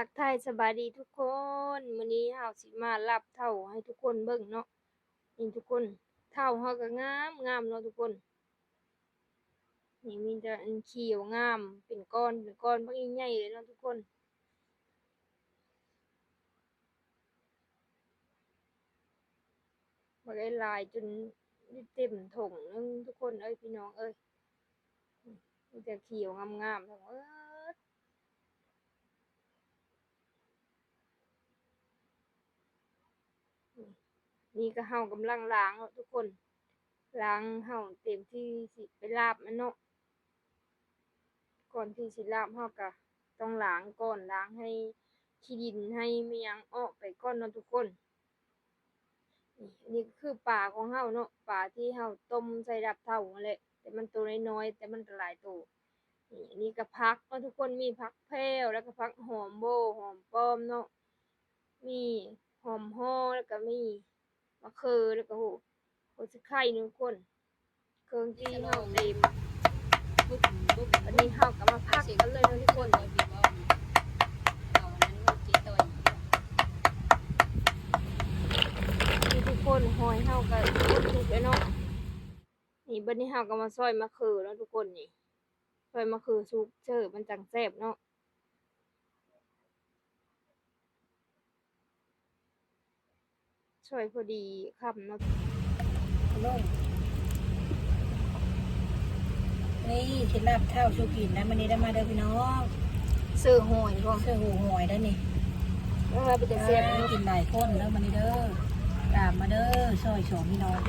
ທັກທາຍສະບາຍດີທຸກຄົນ, ມື້ນີ້ເຮົາຊິມາລາບເທົ້າໃຫ້ທຸກຄົນເບິ່ງເນາະ. ນີ້ທຸກຄົນ, ເທົ້າເຮົາກໍງາມໆເນາະທຸກຄົນ. ນີ້ມີແຕ່ອັນຂຽວງາມ ເປັນກ້ອນ ເປັນກ້ອນບັກໃຫຍ່ໆເລີຍເນາະທຸກຄົນ. ບັກຫຼາຍໆ ຈົນເຕັມຖົງໜຶ່ງທຸກຄົນເອີຍ ພີ່ນ້ອງເອີຍ. ມີແຕ່ຂຽວງາມໆທັງເບິດ. ນີ້ກໍເຮົາກຳລັງລ້າງເນາະທຸກຄົນ, ລ້າງເຮົາເຕັມທີ່ຊິໄປລາບມັນເນາະ. ກ່ອນທີ່ຊິລາບເຮົາກໍຕ້ອງລ້າງກ່ອນ, ລ້າງໃຫ້ຂີ້ດິນໃຫ້ແມ່ຫຍັງອອກໄປກ່ອນເນາະທຸກຄົນ. ນີ້ ອັນນີ້ກໍຄືປາຂອງເຮົາເນາະ, ປາທີ່ເຮົາຕົ້ມໃສ່ລາບເທົ້າຫັ້ນແຫຼະ, ແຕ່ມັນໂຕນ້ອຍໆ ແຕ່ມັນກໍຫຼາຍໂຕ. ນີ້ ອັນນີ້ກໍຜັກເນາະທຸກຄົນ, ມີຜັກແພ້ວ ແລ້ວກໍຜັກຫອມໂບ້ ຫອມປ້ອມເນາະ, ມີຫອມຫໍ່ ແລ້ວກໍມີ ມະເຂືອ ແລ້ວກໍ ໂອ້ ໂອ້ ຊິໄຂ່ໜຶ່ງຄົນ, ເຄື່ອງທີ່ເຮົາເຕັມ. ບັດນີ້ເຮົາກໍມາຜັກກັນເລີຍເນາະທຸກຄົນ. ນີ້ທຸກຄົນ, ຫອຍເຮົາກໍສຸກແລ້ວເນາະ. ນີ້ ບັດນີ້ເຮົາກໍມາຊອຍມະເຂືອເນາະທຸກຄົນ. ນີ້ ຊອຍມະເຂືອສຸກເສີ ມັນຈັ່ງແຊບເນາະ. ຊອຍພໍດີຄຳເນາະ. ນີ້ ຊິລາບເທົ້າສູ່ກິນນະມື້ນີ້ເດີ, ມາເດີພີ່ນ້ອງ. ເສີຫອຍພ້ອມ, ເສີຫອຍໄດ້ນີ້. ເອີ ເປັນຕາແຊບເນາະ, ກິນຫຼາຍຄົນເດີມື້ນີ້ເດີ. ຕາມມາເດີ ຊອຍສອງພີ່ນ້ອງ.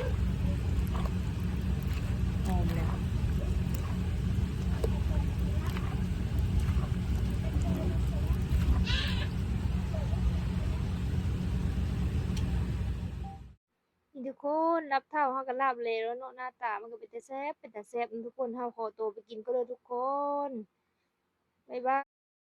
ຫອມແລ້ວ. ນີ້ທຸກຄົນ, ລາບເທົ້າເຮົາກໍລາບແລ້ວເນາະ, ໜ້າຕາມັນກໍເປັນຕາແຊບ ເປັນຕາແຊບທຸກຄົນ. ເຮົາຂໍຕົວໄປກິນກ່ອນເດີທຸກຄົນ, ບາຍບາຍ.